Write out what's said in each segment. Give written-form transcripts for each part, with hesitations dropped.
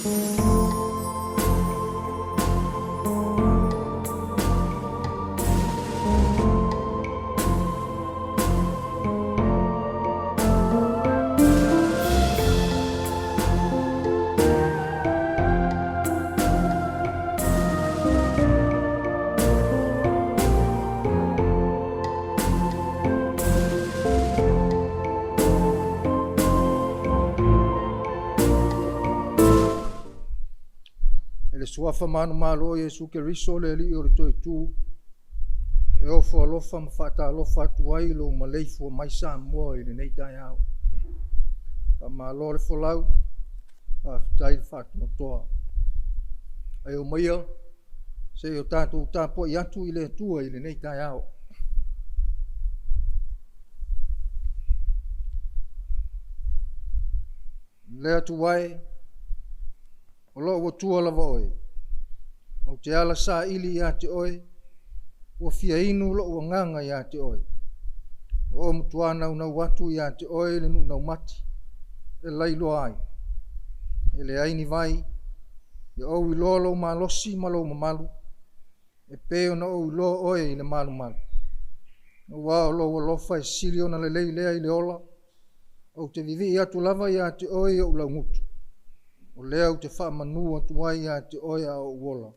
I le Suafa manumalo o Iesu Keriso le Alii o le Toitu, e ofo alofa ma faatalofa atu ai i lou maleifua mai Samoa i lenei taeao. Faamalo le folau, faafetai le faatoatoa. Ae omaia se i o tatou tapuai atu i le Atua i lenei taeao. Le Atua e, o lou Atua lava Oe, ou te ala saili ia te Oe, ua fia inu lou agaga ia te Oe. Ua ou matua naunau atu ia te Oe i le nuu laumati e lailoa ai, e leai ni vai, ia ou iloa lou malosi ma lou mamalu, e pei ona ou iloa Oe i le malumalu. Aua o lou alofa e sili ona lelei lea i le ola, ou te vivii atu lava ia te Oe i ou laugutu, o lea ou te faamanu atu ai ia te Oe a o ou ola,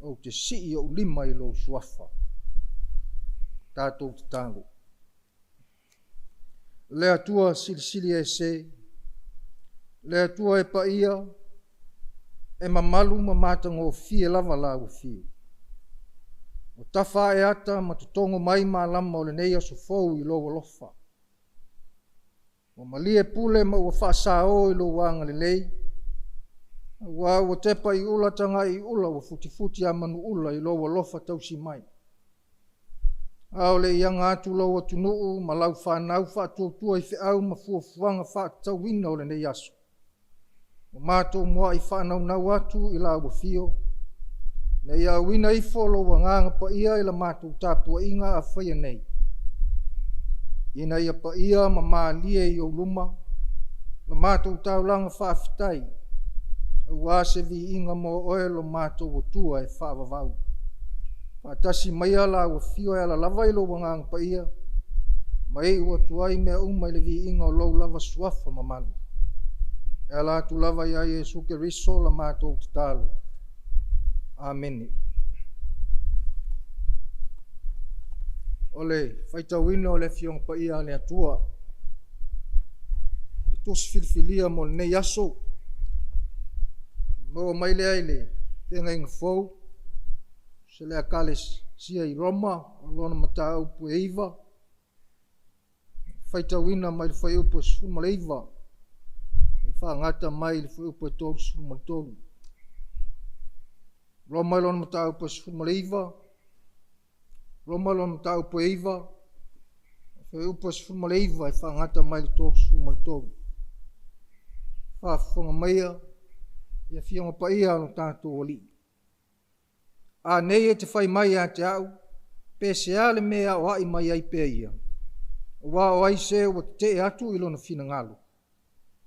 ou te sii ou lima i lou Suafa. Tatou tatalo. Le Atua Silisili Ese, le Atua e paia, e mamalu ma matagofie lava lau Afio. Ua tafa ae ata ma totogo mai malama o lenei aso fou i lou alofa. Ua malie pule ma ua faasao i lou agalelei, aua ua tepa i ula tagai i ula ua futifuti a manuula i lou alofa tausi mai. A o le i aga atu lou atunuu ma lau fanau faatuatua i feau ma fuafuaga faatatauina o lenei aso, ua matou muai faanaunau atu i lau afio, ina ia auina ifo lou Agaga Paia i la matou tapuaiga a faia nei, ina ia paia ma malie i ou luma la matou taulaga faafetai, aua se viiga mo Oe lo matou Atua e faavavau. Faatasi maia lau Afio e ala lava i lou Agaga Paia, ma iu atu ai mea uma i le viiga o lou lava Suafa mamalu. E ala atu lava ia Iesu Keriso la matou tatalo. Amene. O le faitauina o le Afioga Paia a le Atua, o le Tusi Filifilia mo lenei aso, maua mai lea i le Feagaiga Fou, se le Ekalesia i Roma, o lona mataupu e 9, faitauina mai le fuaiupu e 19 e faagata mai i le fuaiupu e 33. Roma i lona mataupu e 19, Roma lona mataupu e 9, fuaiupu e 19 e faagata mai le 33. Faafofoga maia i Afioga Paia a lo tatou Alii. A nei e te fai mai ia te au, pe se a le mea e aoai mai ai pea ia? Aua o ai se ua tetee atu i lona finagalo?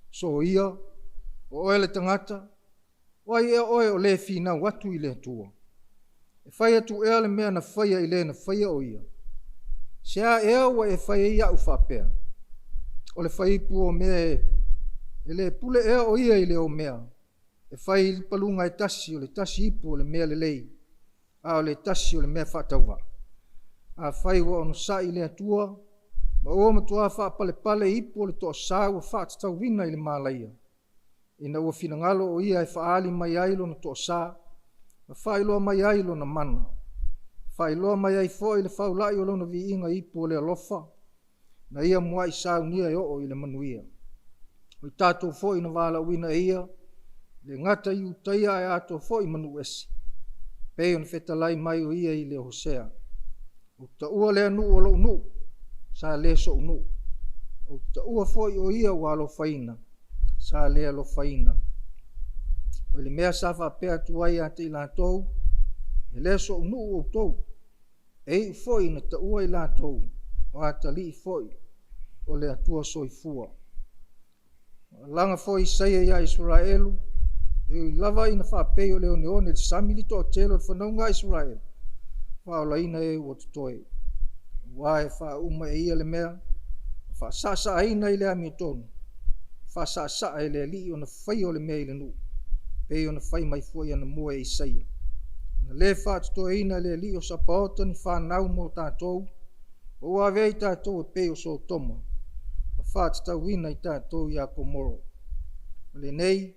Soia, o oe le tagata, o ai ea oe o le finau atu i le Atua? E fai atu ea le mea na faia i le na faia o ia? Se a ea ua e fai ai au faapea? O le faiipu o mea e le pule ea o ia i le omea, e fai i paluga e tasi o le tasi ipu o le mea lelei, a o le tasi o le mea faatauvaa. Afai ua onosai le Atua, ma ua matua faapalepale ipu o le toasa ua faatatauina i le malaia, ina ua finagalo o ia e faaali mai ai lona toasa, ma faailoa mai ai lona mana, faailoa mai ai foi le faulai o lona viiga i ipu o le alofa, na ia muai saunia e oo i le manuia. O i tatou foi na valaauina e ia, le gata i Iutaia ae atoa foi ma nuu ese. Pei ona fetalai mai o ia i le Hosea, Ou te taua lea nuu o lou nuu, sa le so'u nuu. Ou te taua foi o ia ua alofaina, sa le alofaina. O le mea sa faapea atu ai ia te i latou, e le so'u nuu outou, e iu foi ina taua i latou, o atalii foi o le Atua soifua. Ua alaga foi Isaia ia Isaraelu, E ui lava ina faapei o le oneone i le sami le toatele o le fanauga a Isaraelu, faaolaina e ua totoe. Aua e faauma e ia le mea na faasa'asa'aina i le amiotonu, faasa'asa'a e le Alii ona faia o le mea i le nuu, pei ona fai mai foi anamua e Isaia. Na le faatotoeina e le Alii o Sapaota ni fanau mo tatou, ma ua avea i tatou e pei o Sotoma, ma faatatauina i tatou ia Komoro. O lenei,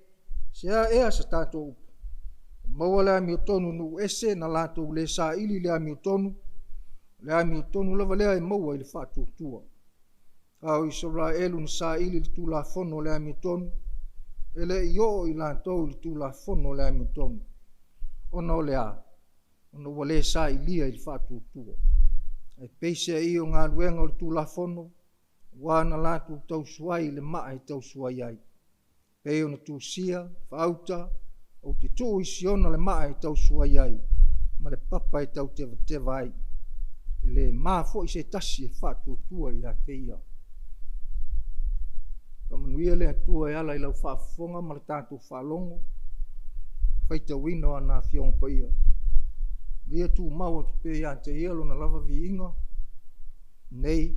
se a ea se tatou upu? Ua maua le amiotonu e nuu ese na latou le saili i le amiotonu, o le amiotonu lava lea e maua i le faatuatua. A o Isaraelu na saili i le tulafono o le amiotonu, e le i oo i latou i le tulafono o le amiotonu. Ona o le a? Ona ua le sailia i le faatuatua. Ae peiseai o galuega o le Tulafono, aua na latou tausuai i le maa e tausuai ai. Pei ona tusia, faauta, ou te tuu i Siona le maa e tausuai ai, ma le papa e tautevateva ai. E le ma foi se tasi e faatuatua ia te ia. Faamanuia le Atua e ala i lau faafofoga ma le tatou faalogo, faitauina o ana Afioga Paia. Ma ia tumau atu pea ia te Ia Lona lava viiga, nei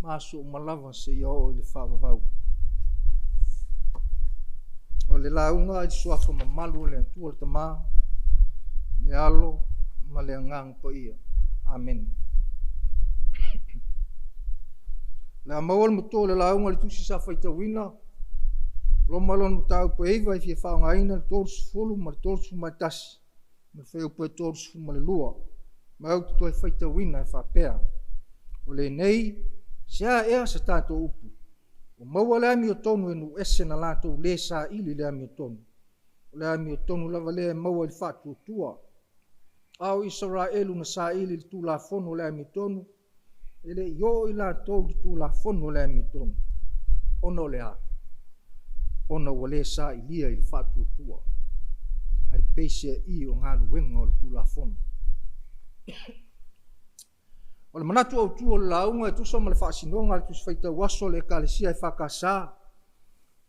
ma aso uma lava seia oo i le faavavau. O le lauga i le Suafa mamalu o le Atua le Tama, le Alo ma le Agaga Paia. Amene. O le a maua le matua o le lauga i le tusi sa faitauina, Roma lona mataupu e 9 e fia faaaogaina le 30 ma le 31 ma le fuaiupu e 32. Ma ou te toe faitauina e faapea, O lenei, se a ea se tatou upu? Ua maua le amiotonu e nuu ese na latou le saili i le amiotonu, o le amiotonu lava lea e maua i le faatuatua. A o Isaraelu na saili i le tulafono o le amiotonu, e le i oo i latou i le tulafono o le amiotonu. Ona o le a? Ona ua le sailia i le faatuatua, ae peiseai o galuega o le Tulafono. O le manatu autu o le lauga e tusa ma le faasinoga a le Tusi Faitau Aso a le Ekalesia EFKS,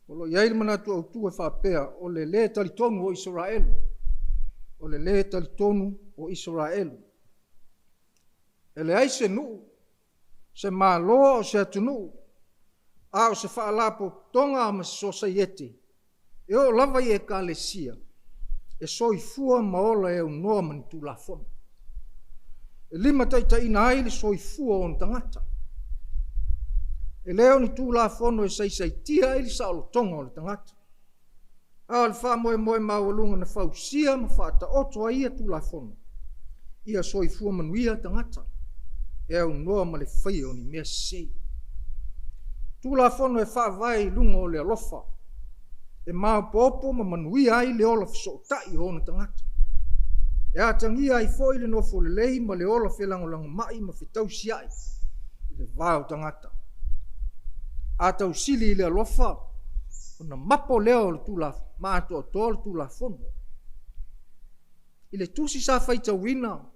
o lo o i ai le manatu autu e faapea, o le lē talitonu o Isaraelu. O le lē talitonu o Isaraelu. E leai se nuu, se Malo a o se atunuu, a o se faalapotopotoga ma se sosaiete, e oo lava i ekalesia, e soifua ma ola e aunoa ma ni Tulafono, e limataitaiina ai le soifua o ona tagata. E le o ni Tulafono e saisaitia ai le saolotoga o le tagata, a o le faamoemoe maualuga na fausia ma faataoto ai ia Tulafono, ia soifua manuia tagata e aunoa ma le faia o ni mea sese. Tulafono e faavae i luga o le alofa, e maopoopo ma manuia ai le ola fesootai o ona tagata, e atagia ai foi le nofo lelei ma le ola felagolagomai ma fetausiai i le va o tagata. A tausili i le alofa, ona mapo lea o le Tulafono ma atoatoa le Tulafono. I le tusi sa faitauina,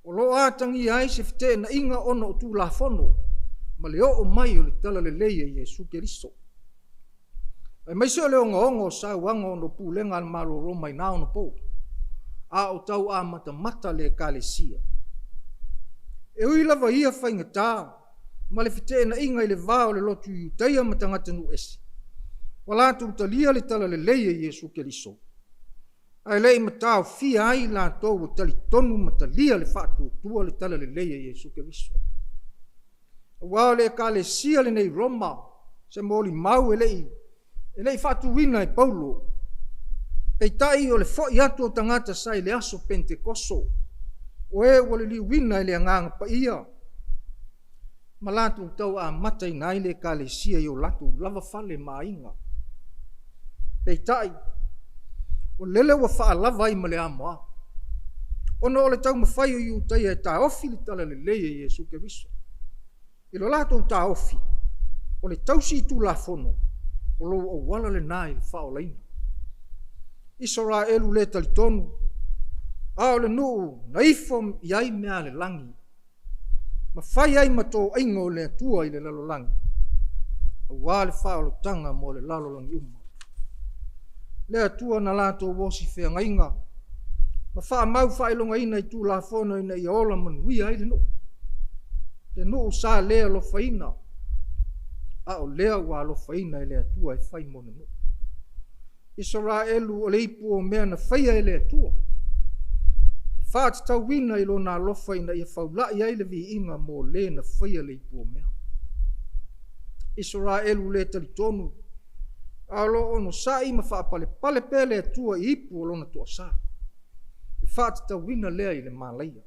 o lo o atagia ai se feteenaiga ona o Tulafono ma le oo mai o le Talalelei a Iesu Keriso, aemaise o le ogaoga o sauaga ona o pulega a le Malo o Roma i na ona po, a o tau amatamata le Ekalesia. E ui lava ia faigata ma le feteenaiga i le va o le lotu Iutaia ma tagata nuu ese, ua latou talia le Talalelei a Iesu Keriso, ae le i mataofia ai i latou ua talitonu ma talia le faatuatua le Talalelei a Iesu Keriso. Aua o le Ekalesia lenei i Roma, se molimau e le i faatuina e Paulo, peitai o le foi atu o tagata sa i le aso Penetekoso, o e ua liliuina e le Agaga Paia, ma latou tau amataina ai le Ekalesia i o latou lava fale ma aiga. Peitai, o lele ua faalava ai ma le amoa, ona o le taumafai o Iutaia e taofi le Talalelei a Iesu Keriso. I lo latou taofi, o le tausi i Tulafono, o lou auala lena i le faaolaina. Isaraelu le talitonu, a o le nuu na ifo i ai mea a le lagi, ma fai ai ma toaiga o le Atua i le lalolagi, aua le faaolataga mo le lalolagi uma. Le Atua na latou osi feagaiga ma faamau faailogaina i Tulafono ina ia ola manuia ai le nuu. Le nuu sa le alofaina, a o lea ua alofaina e le Atua e fai mo le nuu. Isaraelu o le ipu o mea na faia e le Atua, e faatatauina i Lona alofa ina ia faulai ai le viiga mo le na faia le ipu o mea. Isaraelu le talitonu, a o lo o onosai ma faapalepale pea le Atua i ipu o Lona toasa. E faatatauina lea i le malaia.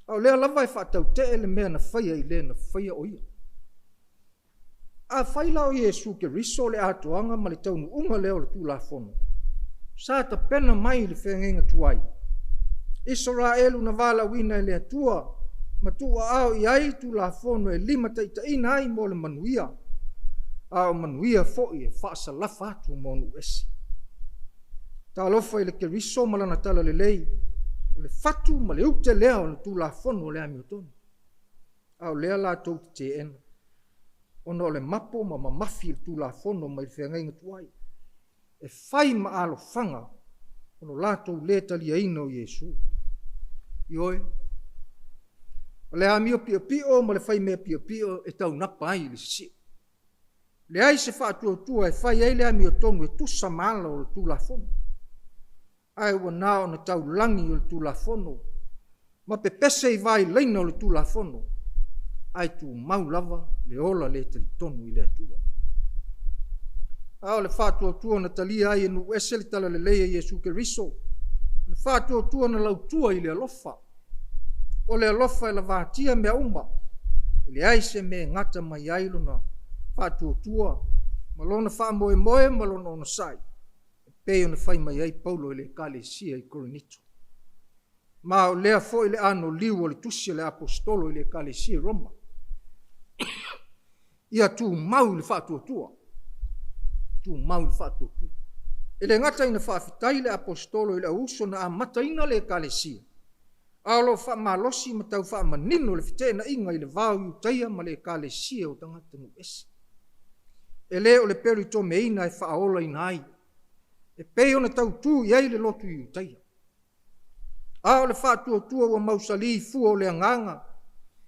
A o lea lava e faatautee le mea na faia i le na faia o ia. Afai la o Iesu Keriso le atoaga ma le taunuuga lea o le Tulafono, sa tapena mai i le feagaiga tuai, Isaraelu na valaauina e le Atua ma tuuaao i ai Tulafono e limataitaiina ai mo le manuia, a o manuia foi e faasalafa atu mo nuu ese. Talofa i le Keriso ma lana talalelei, o le fatu ma le ute lea o le Tulafono o le amiotonu, a o lea latou te teena, ona o le mapo ma mamafi i le Tulafono mai le feagaiga tuai, e fai ma alofaga o lo latou lē taliaina o Iesu. Ioe, o le amio piopio ma le faimea piopio e taunapa ai i le sisio. Leai se faatuatua e fai ai le amiotonu e tusa ma ala o le Tulafono, ae ua na ona taulagi o le Tulafono ma pepese i vailaina o le Tulafono, ae tumau lava le ola le talitonu i le Atua. A o le faatuatua na talia ai e nuu ese le talalelei a Iesu Keriso, o le faatuatua na lautua i le alofa. O le alofa e lavatia mea uma, e leai se mea e gata mai ai lona faatuatua ma lona faamoemoe ma lona onosai, e pei ona fai mai ai Paulo i le Ekalesia i Korinito. Ma o lea foi le anoliu o le tusi a le Aposetolo i le Ekalesia i Roma. Ia tumau i le faatuatua, tumau i le faatuatua. E le gata ina faafetai le Aposetolo i le auuso na amataina le Ekalesia, a o lo o faamalosi ma tau faamanino le feteenaiga i le va o Iutaia ma le Ekalesia o tagata nuu ese. E le o le pelitomeina e faaolaina ai, e pei ona tautu i ai le lotu Iutaia. A o le faatuatua ua mausali fua o le agaga,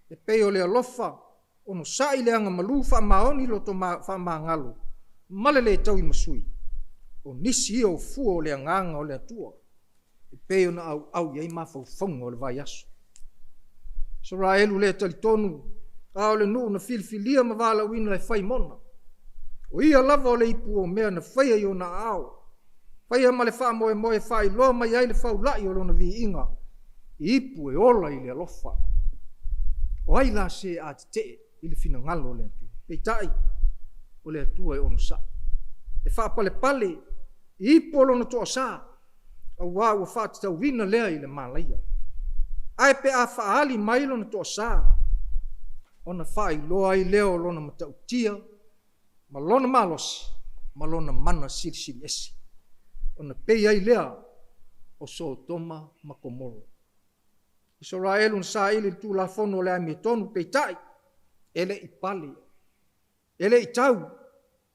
e pei o le alofa, onosai le agamalu faamaoni, loto faamagalo, ma le le tauimasui, o nisi ia o fua o le Agaga o le Atua, e pei ona auau i ai mafaufauga o le vaiaso. Isaraelu le talitonu, a o le nuu na filifilia ma valaauina e fai mona. O ia lava o le ipu o mea na faia i ona aao, faia ma le faamoemoe e faailoa mai ai le faulai o lona viiga i ipu e ola i le alofa. O ai la se a tetee i le finagalo o le Atua? Peitai, o le Atua e onosai, e faapalepale i ipu o lona toasa, aua ua faatatauina lea i le malaia. Ae pe a faaali mai lona toasa, ona faailoa ai lea o lona matautia ma lona malosi ma lona mana silisili ese, ona pei ai lea o Sotoma ma Komoro. Isaraelu na saili i le tulafono o le amiotonu, peitai, e le i pale, e le i tau,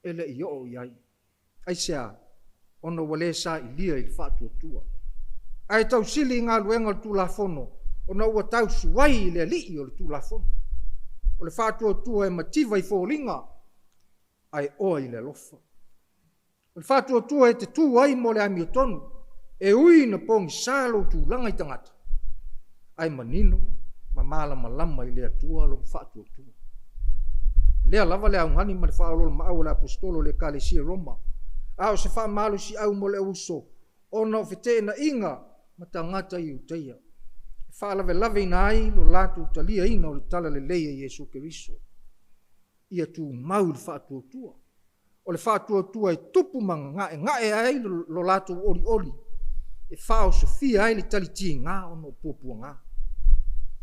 e le i oo i ai. Aisea? Ona ua le sailia i le faatuatua, ae tausili i galuega o le Tulafono, ona ua tausuai i le alii o le Tulafono. O le faatuatua e mativa i foliga, ae oa i le alofa. O le faatuatua e te tu ai mo le amiotonu, e ui ina pogisa lou tulaga i tagata, ae manino ma malamalama i le Atua lou faatuatua. O lea lava le augani ma le faaoloolomaau a le Aposetolo i le Ekalesia i Roma, a o se faamalosiau mo le auuso, ona o feteenaiga ma tagata Iutaia, e faalavelaveina ai lo latou taliaina o le talalelei a Iesu Keriso. Ia tumau i le faatuatua. O le faatuatua e tupu ma ga'egae ai lo latou olioli, e faaosofia ai le talitiga ona o puapuaga.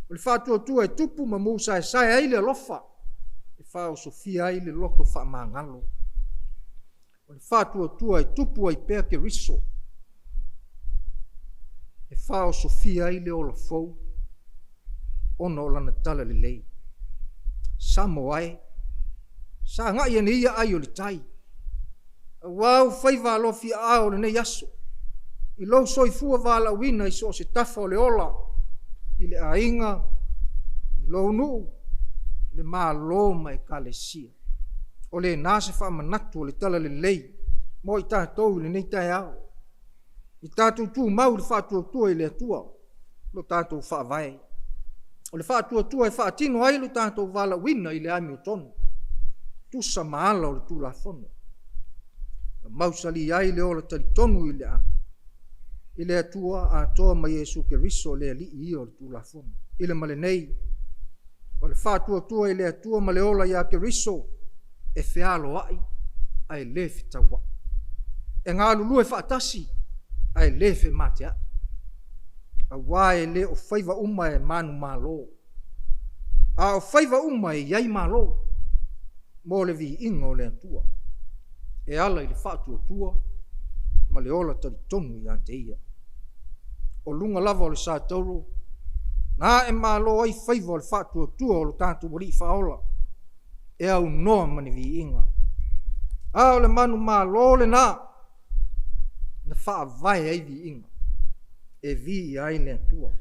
O le faatuatua e tupu ma mu saesae ai le alofa, e faaosofia ai le loto faamagalo. O le faatuatua e tupu ai pea Keriso, e faaosofia ai le ola fou ona o Lana talalelei. Samoa e, sagai ane ia ai o le tai. Auā ou faiva alofiaao o lenei aso, i lou soifua valaauina i so o se tafa o le ola, i le aiga, i lou nuu, le Malo ma Ekalesia. O lena se faamanatu o le Talalelei mo i tatou i lenei taeao. I tatou tumau i le faatuatua i le Atua lo tatou Faavae. O le faatuatua e faatino ai lo tatou valaauina i le amiotonu, tusa ma ala o le Tulafono. Ma mausali ai le ola talitonu i le Atua atoa ma Iesu Keriso o le Alii ia o le Tulafono. I le ma lenei, o le faatuatua i le Atua ma le ola ia Keriso, e fealoai ae le fetauai. E galulue faatasi ae le femateai. Aua e le o faiva uma e manumalo, a o faiva uma e i ai malo mo le viiga o le Atua, e ala i le faatuatua ma le ola talitonu ia te Ia. O luga lava o le satauro na aemalo ai faiva o le faatuatua o lo tatou Alii Faaola, e aunoa ma ni viiga. A o le manumalo lena na faavae ai viiga, e viia ai le Atua,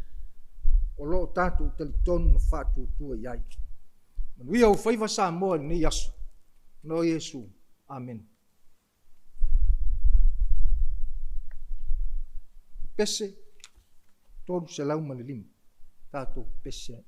o lo o tatou talitonu ma faatuatua i ai. Manuia ou faiva Samoa i lenei aso, ona o Iesu. Amene. Pese 305, tatou pepese ai.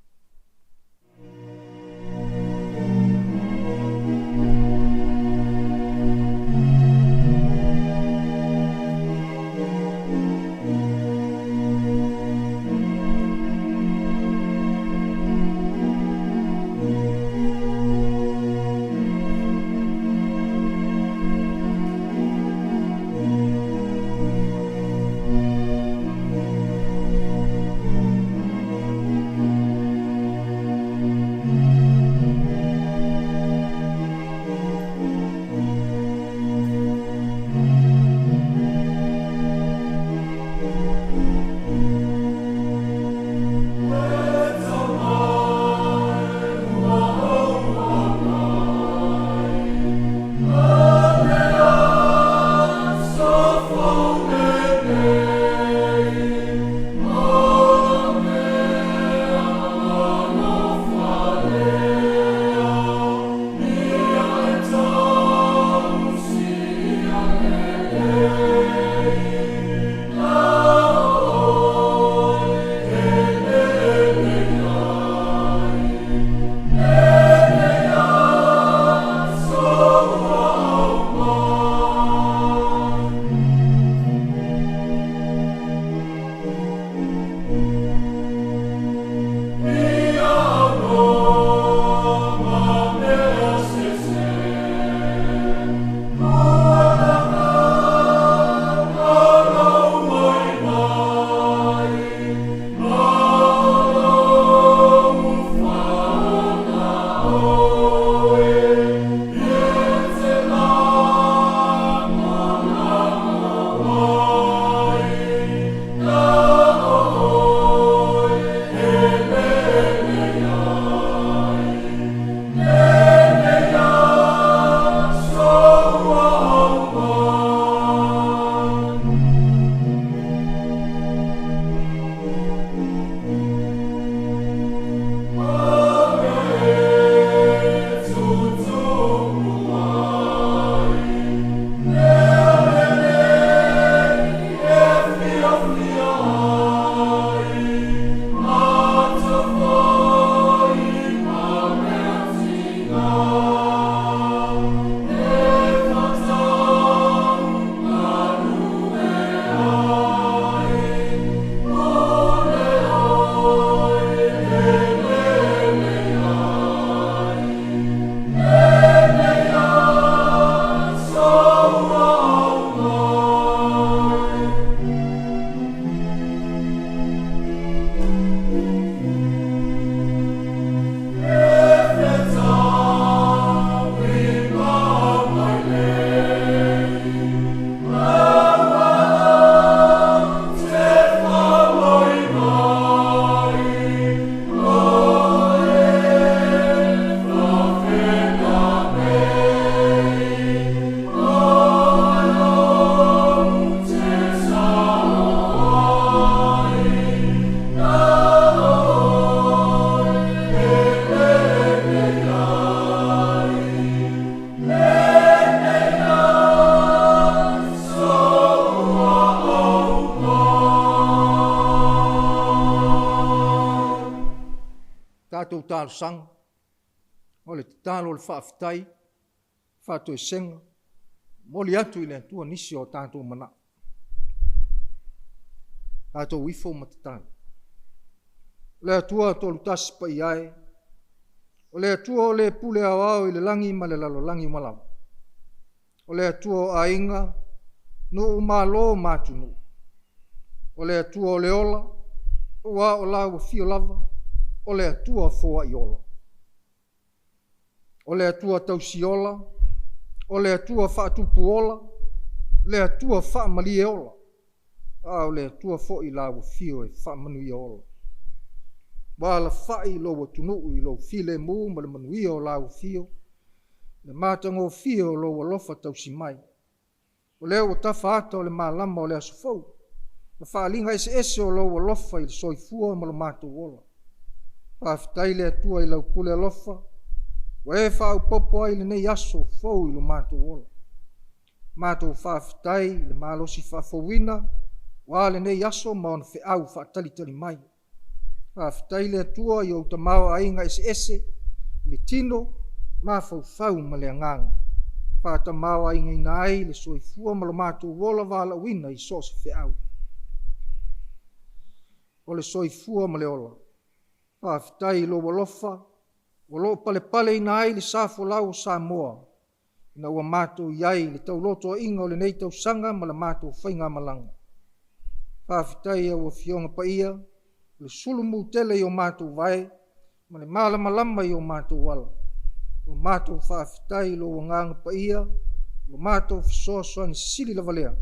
talosaga, o le tatalo o le faafetai, faatoesega, momoli atu i le Atua nisi o tatou manao. Tatou ifo ma tatalo. Le Atua Tolutasi Paia e, o le Atua o le pule aoao i le lagi ma le lalolagi uma lava. O le Atua o aiga, nuu, malo ma atunuu. O le Atua o le ola, aua o lau afio lava, o le Atua foai ola. O le Atua tausiola, o le Atua faatupuola, le Atua faamalie ola, a o le Atua foi i lau afio e faamanuia ola. Ua alafai lou atunuu i lou filemu ma le manuia o lau afio, le matagofie o lou alofa tausi mai. O lea ua tafa ata o le malama o le aso fou, na faaaliga eseese o lou alofa i le soifua ma lo matou ola. Faafetai le Atua i lau pule alofa, ua e faaopoopo ai lenei aso fou i lo matou ola. Matou faafetai i le malosi faafouina aua lenei aso ma ona feau faatalitali mai. Faafetai le Atua i ou tamaoaiga eseese, le tino, mafaufau ma le agaga, faatamaoaigaina ai le soifua ma lo matou ola valaauina i so o se feau. O le soifua ma le ola. Faafetai i lou alofa o lo o palepaleina ai le sa folau o Samoa ina ua matou i ai i le taulotoaina o lenei tausaga ma le matou faigamalaga. Faafetai i au Afioga Paia, le sulu-mu-tele i o matou vae ma le malamalama i o matou ala. Ua matou faafetai i lou Agaga Paia, ua matou fesoasoani sili lava lea,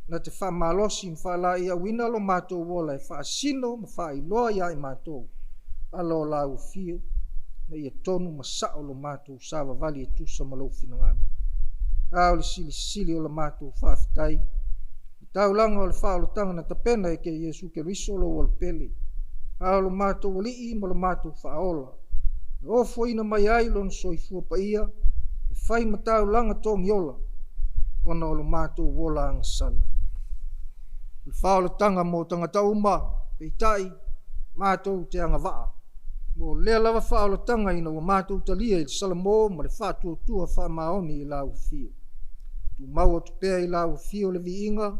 na te faamalosi ma faalaeiauina lo matou ola e faasino ma faailoa ia i matou ala o lau afio, ina ia tonu ma sao lo matou savavali e tusa ma lou finagalo. A o le silisili o la matou faafetai, i taulaga o le faaolataga na tapena e Iesu Keriso lou Alo Pele, a o lo matou Alii ma lo matou Faaola, na ofoina mai ai lona soifua paia e fai ma taulaga togiola ona o lo matou ola agasala. O le faaolataga mo tagata uma, peitai, matou te agavaa mo lea lava faaolataga ina ua matou talia i le salamo ma le faatuatua faamaoni i lau Afio. Tumau atu pea i lau Afio le viiga,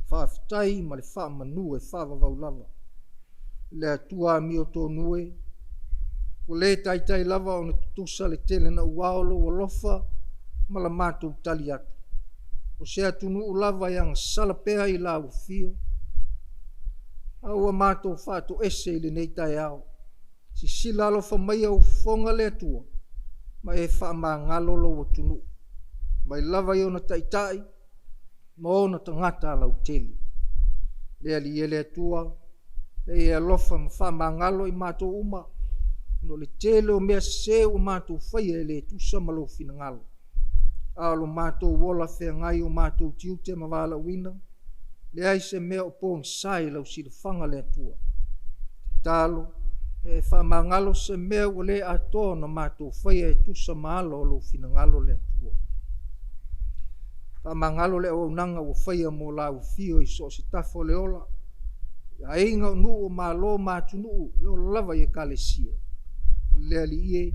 faafetai ma le faamanu e faavavau lava. Le Atua amiotonu e, ua le taitai lava ona tutusa le tele naua o lou alofa ma la matou tali atu. O se atunuu lava e agasala pea i lau Afio, a ua matou faatoese i lenei taeao. Silasila alofa mai o fofoga le Atua ma e faamagalo lou atunuu, mai lava i ona taitai ma ona tagata lautele. Le Alii e le Atua, e e alofa ma faamagalo i matou uma, ona o le tele o mea sese ua matou faia e le tusa ma lou finagalo. A o lo matou ola feagai o matou tiute ma valaauina, leai se mea o pogisa i lau silafaga le Atua. Tatalo, e faamagalo se mea ua le atoa ona matou faia e tusa ma ala o lou finagalo le Atua. Faamagalo le auaunaga ua faia mo lau afio i so o se tafa o le ola, i aiga, o nuu, o malo ma atunuu, e oo lava i ekalesia. Le Alii e,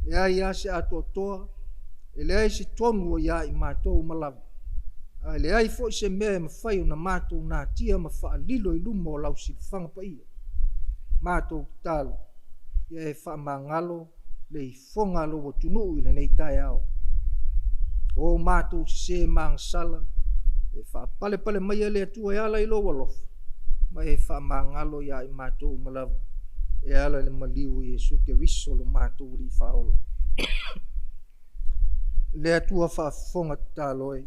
leai lava se atoatoa, e leai se tonu o ia i matou uma lava, ae leai foi se mea e mafai ona matou natia ma faalilo i luma o lau silafaga paia. Matou tatalo, ia e faamagalo le ifoga a lou atunuu i lenei taeao. O matou sese ma agasala, e faapalepale maia le Atua e ala i lou alofa, ma e faamagalo ia i matou uma lava, e ala i le maliu o Iesu Keriso lo matou Alii Faaola. Le Atua faafofoga tatalo e,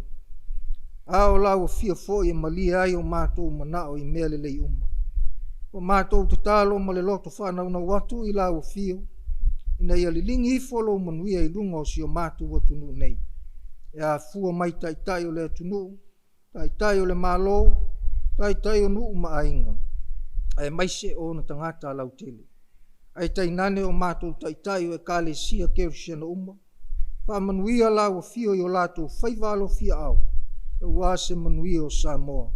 a o lau Afio foi e malie ai o matou manao i mea lelei uma. Ua matou tatalo ma le loto faanaunau atu i lau Afio, ina ia liligi ifo lou manuia i luga o si o matou atunuu nei, e afua mai i Taitai o le atunuu, Taitai o le Malo, Taitai o nuu ma aiga, aemaise o ona tagata lautele, ae tainane o matou Taitai o Ekalesia Kerisiano uma. Faamanuia lau Afio i o latou faiva alofiaao aua se manuia o Samoa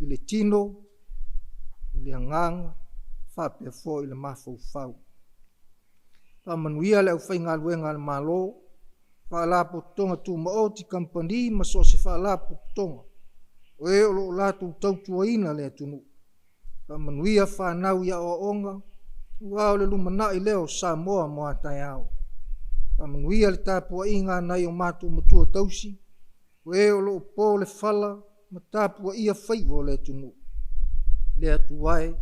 i le tino, i le agaga, faapea foi le mafaufau. Faamanuia le aufaigaluega a le Malo, Faalapotopotoga Tumaoti, Kamupani ma so o se Faalapotopotoga o e o lo o latou tautuaina le atunuu. Faamanuia fanau i aoaoga aua o le lumanai lea o Samoa mo a taeao. Faamanuia le tapuaiga a nai o matou matua tausi, o e o lo o po le fala ma tapuaia faiva o le atunuu. Le Atua e,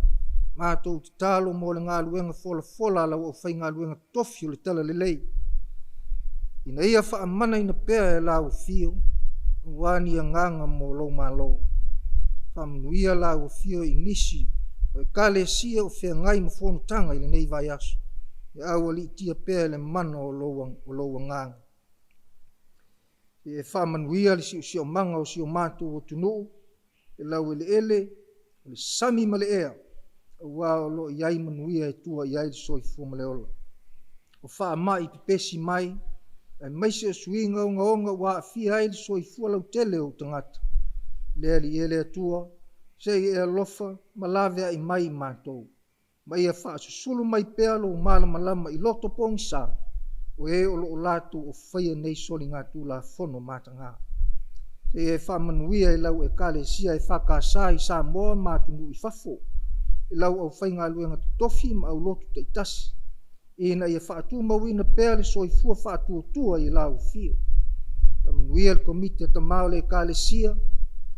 matou tatalo mo le galuega folafola a lau aufaigaluega totofi o le Talalelei, ina ia faamanaina pea e lau afio, aua ni agaga mo lou Malo. Faamanuia lau afio i nisi o ekalesia o feagai ma fonotaga i lenei vaiaso, ia aualiitia pea e le mana o lou agaga. Ia e faamanuia le siosiomaga o si o matou atunuu, le laueleele, o le sami ma le ea, aua o lo o i ai manuia e tua i ai le soifua ma le ola. O faamai pepesi mai, aemaise o suiga ogaoga ua aafia ai le soifua lautele o ou tagata, le Alii e le Atua, se i e alofa ma laveai mai i matou, ma ia faasusulu mai pea lou malamalama i loto pogisa o e o lo o latou faia nei soligatulafono mataga. Se i e faamanuia i lau Ekalesia EFKS i Samoa ma atunuu i fafo, i lau aufaigaluega totofi ma aulotu taitasi, ina ia faatumauina pea le soifua faatuatua i lau afio. Faamanuia le Komiti a Tama o le Ekalesia,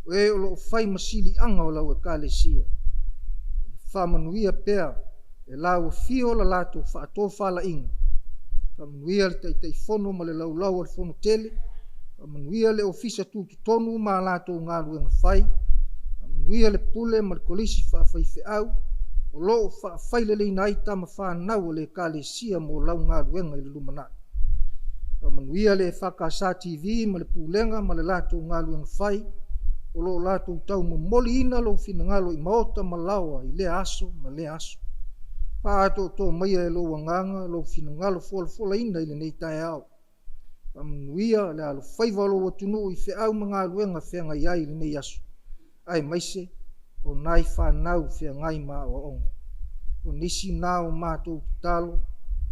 o e o lo o fai ma siliaga o lau Ekalesia. Faamanuia pea e lau afio la latou faatofalaiga. Faamanuia le Taitaifono ma le laulau a le Fono Tele. Faamanuia le Ofisa Tutotonu ma a latou galuega fai. Faamanuia le Pule ma le Kolisi Faafaifeau o lo o faafaileleina ai tama fanau a le Ekalesia mo lau galuega i le lumanai. Faamanuia le EFKS TV ma le Pulega ma le latou galuega fai o lo o latou taumomoliina lou finagalo i maota ma laoa i lea aso ma lea aso. Faaatoatoa maia e lou Agaga lou finagalo folafolaina i lenei taeao. Faamanuia le alofaiva o lou atunuu i feau ma galuega feagai ai i lenei aso, aemaise o nai fanau feagai ma aoaoga. O nisi na o matou tatalo,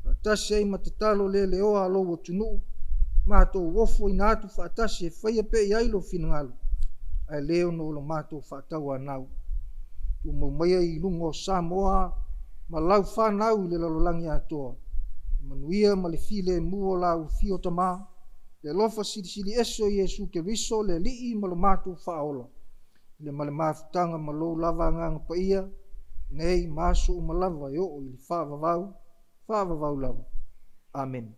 faatasi ai ma tatalo le leoa a lou atunuu, matou ofoina atu faatasi e faia pea i ai lou finagalo, ae le ona o lo matou faatauanau. Tumau maia i luga o Samoa ma lau fanau i le lalolagi atoa, le manuia ma le filemu o lau afio Tama, le alofa Silisili Ese o Iesu Keriso le Alii ma lo matou Faaola, i le ma le mafutaga ma lou lava Agaga Paia, nei ma aso uma lava e oo i le faavavau, faavavau lava. Amene.